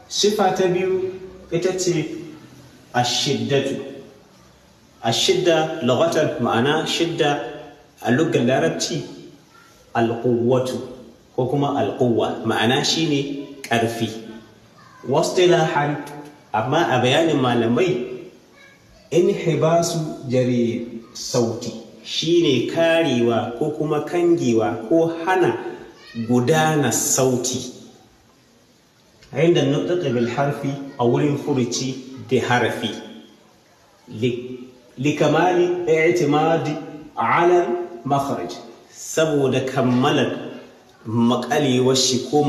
Sifa ta biyu ita ce ashiddatu. Ashidda lughatan, ma'ana shidda a lugar Larabci alquwwatu ko kuma alquwwa, ma'ana shine ƙarfi. Wastilahan, amma a bayanin malamai, inhibasu jari sauti shine karewa ko kuma kangewa ko hana gudana sauti inda nutqi bil harfi, a wurin furuci da harafi, likamali i'timadi ala makharaj, saboda kammalar makalewar shi ko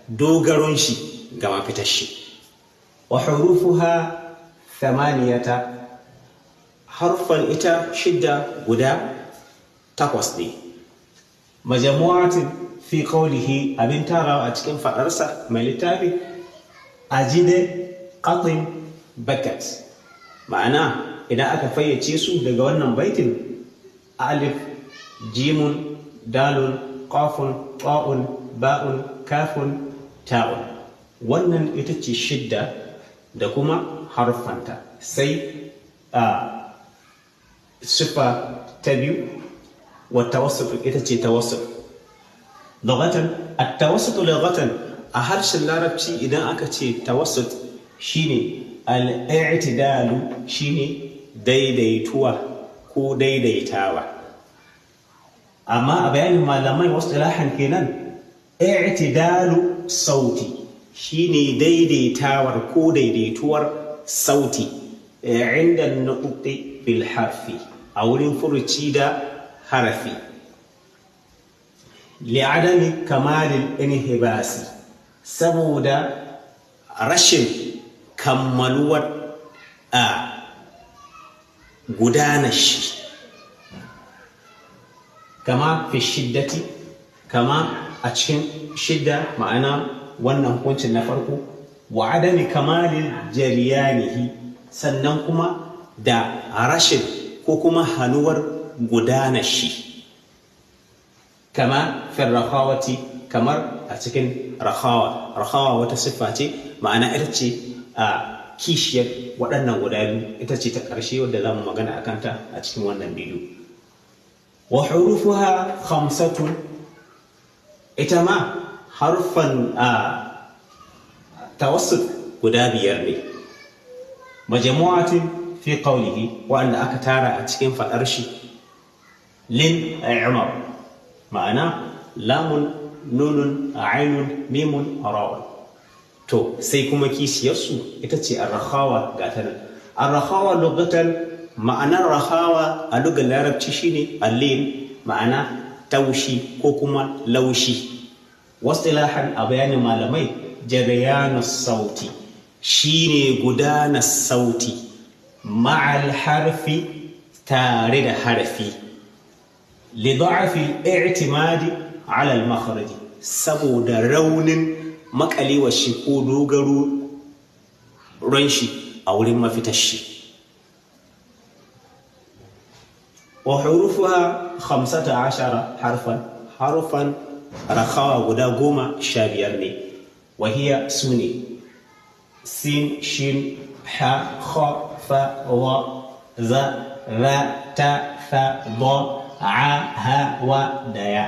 dogaron shi ga mafitar shi. Wa hurufuha thamaniyata, harfan ita shidda guda 8 ne. Majmu'atin fi qawlihi, abin tarawa a cikin fadarsa mai littafi, ajide qatin bakat. Ma'ana idan aka fayyace su daga wannan baitin, alif, jimun, dalun, qafun, ta'un, ba'un, kafun, ta'un. Wannan ita ce shidda da kuma harfanta. Sai a sifa ta biyu, wa tawassut, ita ce tawassut. Lughatan, at-tawassut lughatan, a harshen Larabci idan aka ce tawassut shine al-i'tidalu, shine daidaituwa ko daidaitawa. Amma a bayanin malamai wasu ilahan kenan, i'tidalu sauti shine daidaitawar ko daidaituwar sauti inda nutqi bil harfi, a wurin furuci da harafi, li'adami kamalil inhibasi, saboda rashin kammaluwar a gudanar shi, kama fi shiddati, kama a cikin shidda, ma'ana wannan hukuncin na farko, wa adami kamalil jariyanihi, sannan kuma da rashin ko kuma hanuwar gudanar shi, kama fi rakhawati, kamar a cikin rakhawa. Rakhawa wata siffa ce, ma'ana ita ce a kishiyar waɗannan guda biyu, ita ce ta ƙarshe wadda za mu magana a kanta a cikin wannan bidiyo. Wa hurufuha khamsatun, ita ma harfan a tawassut guda 5 ne. Majmu'atin fi qawlihi, wa'anda aka tara a cikin faɗar shi, lin umar, ma'ana lamun, nunun, ainun, mimun, ra'un. To sai kuma kishiyarsu ita ce arrakhawa, ga ta nan. Arrakhawa lughatan, ma'anar rakhawa a lugar Larabci shine allin, ma'ana taushi ko kuma laushi. Wasilahan, a bayanin malamai, jarayanu sauti shine gudanar sauti ma'al harfi, tare da harfi, li da'fi al-i'timadi ala al-makhraj, saboda raunin makalewar shi ko dogaro ran shi a wurin mafitar shi. Wa hurufuha 15 harfan, harfan rakhawa guda 15 ne. Wa hiya, sune sin, shin, ha, kha, fa, wa, za, ra, ta, fa, dha, a, ha, wa da ya.